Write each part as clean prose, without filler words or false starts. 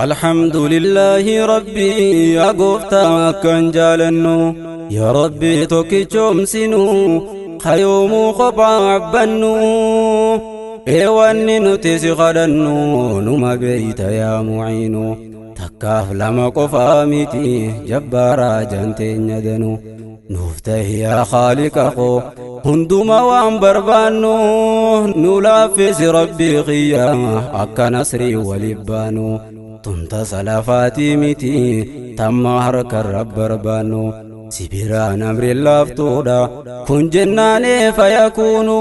Alhamdulillahi Rabbii yaa gooftaa akkan jaalannu, yaa Rabbii tokkichoomsinu kayoomuu kophaa abbannu. Eewanni nuti si kadhannu numa beeyta yaa muciinu, takkaaf lama qofaa miti jabbaaraa janteenya danu. Nuuf tahi yaa khaaliqa koo hunduma waan barbaannu, nu laaffisi Rabbii kiyya akka nasrii waliif baanu. Tumta salafaatii miti tamma harka barbaannu, sibiraan amri laaftuudha kun jennaanee fayakuunu.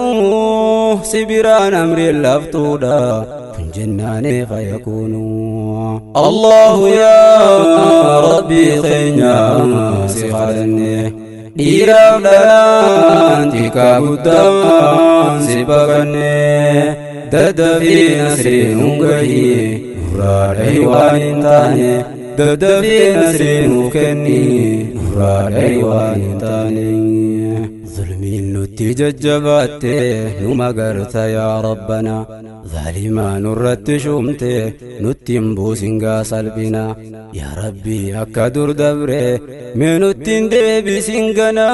Sibiraan amri laaftuudha kun jennaanee fayakuunu. Allahu yaa Rabbii keenya si kadhanne, dhiiraaf dhalaan xiqqaa guddaan si baqanne, daddafii nasrii nun gahii nurraa dhahi waan hin taane, daddafii nasrii nuuf kenni nurraa dhahi waan hin taane. Zulmiin nutti jajjabaatte nu magarta yaa Rabbana, zaalimaa nurratti shuumte nutti hin buusin gaa salphina. Yaa Rabbii akka dur dabre mee nutti hin deebisin gana,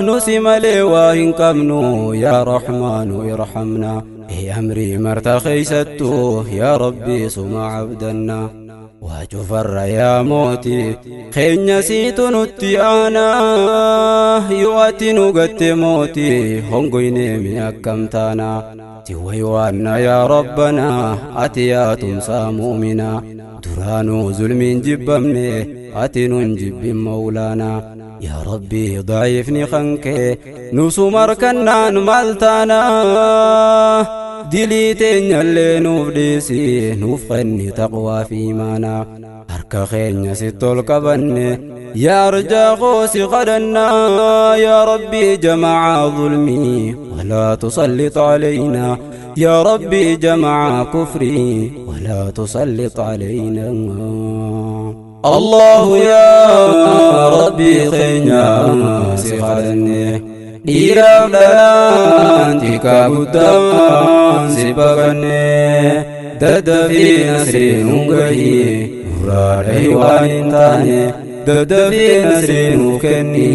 nusi malee waa hin qabnu yaa Rahmaanu irhamna. Ee amrii marta keeysattu yaa Rabbii suma abdanna. Waa cufarra yaa mootii keenya siitu nutti aanaa, yoo ati nu gatte mootii hongoyneemi akkam taana? Si waywaanna yaa Rabbanaa, ati yaa tumsaa mu'minaa, duraanuu zulmiin jibbamne ati nun jibbin mawlaanaa. Yaa Rabbii daciifni kankee nusuma harkannaan maal taanaa? Dilii teenyallee nuuf dhiisi, nuuf kenni taqwaa fi imaanaa. Harka keenya sitti ol qabanne yaa arjaa koo si kadhannaa. Yaa Rabbii jamacaa zulmii walaa tusallit calaynaa, yaa Rabbii jamacaa kufrii walaa tusallit calaynaa. Allahu yaa Rabbii keenya si kadhanne, dhiiraaf dhalaan xiqqaa guddaan si baqanne, daddafii nasrii nun gahii nurraa dhahi waan hin taane, daddafii nasrii nuuf kenni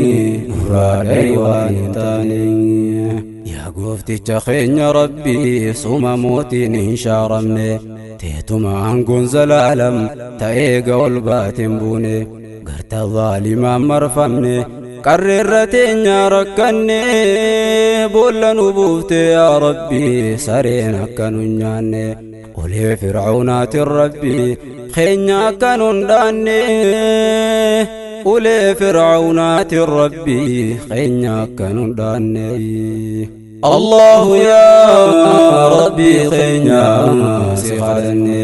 nurraa dhahi waan hin taane. Yaa goofticha keenya Rabbii suma mootiin hin shaaramne, teetuma aangoon zalaalam ta'eega ol baateen buune, garta zaalimaan marfamne qarreerra teenya rakkanne, boolla nu buufte yaa Rabbii sareen akka nu nyaanne, ulee fir'aawnaatiin Rabbii keenya akka nu hin dhaanne, ulee fir'aawnaatiin Rabbii keenya akka nu hin dhaanne. Allahu yaa Rabbii keenya si kadhanne,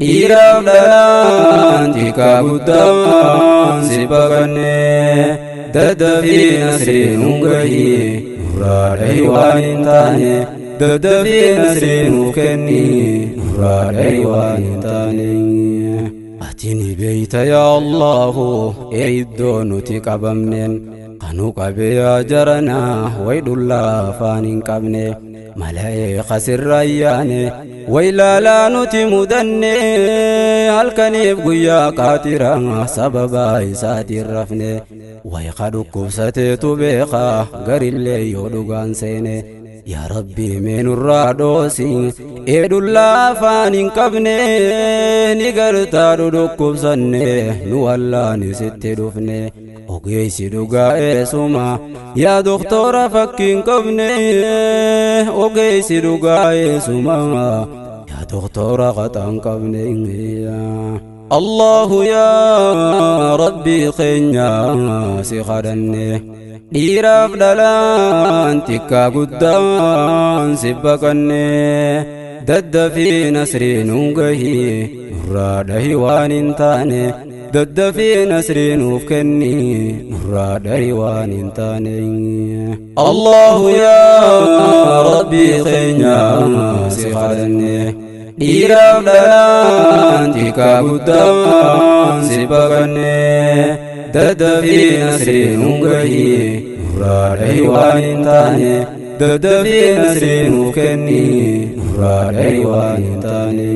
dhiiraaf dhalaan xiqqaa guddaan si baqanne, daddafii nasrii nun gahii nurraa dhahi waan hin taane, daddafii nasrii nuuf kenni nurraa dhahi waan hin taane. Ati ni beeyta yaa Allahu ee iddoo nuti qabamneen kanu qabe yaa jaranaa, way dhullaa afaan hin qabne mala'ee kasirra ayyaane, way laalaa nuti mudanne halkaniif guyyaa qaatira sababa isaatiin rafne, way ka dhukkubsateetu beeka garillee yoo dhugaan seene. Yaa Rabbii mee nurraa dhoosi ee dhullaa afaan hin qabne, ni gartaa dhukkubsanne nu wallaani sitti dhufne. Ogeessi dhugaa eessuma yaa doktora fakkii hin qabne, ogeessi dhugaa eessuma yaa doktora qaxa hin qabne. Allahu yaa Rabbii keenya si kadhanne, dhiiraaf dhalaan xiqqaa guddaan si baqanne, daddafii nasrii nun gahii nurraa dhahi waan hin taane, daddafii nasrii nuuf kenni nurraa dhahi waan hin taane. Allahu yaa Rabbii keenya si kadhanne, dhiiraaf dhalaan xiqqaa guddaan si baqanne, daddafii nasrii nun gahii nurraa dhahi waan hin taane, daddafii nasrii nuuf kenni nurraa dhahi waan hin taane.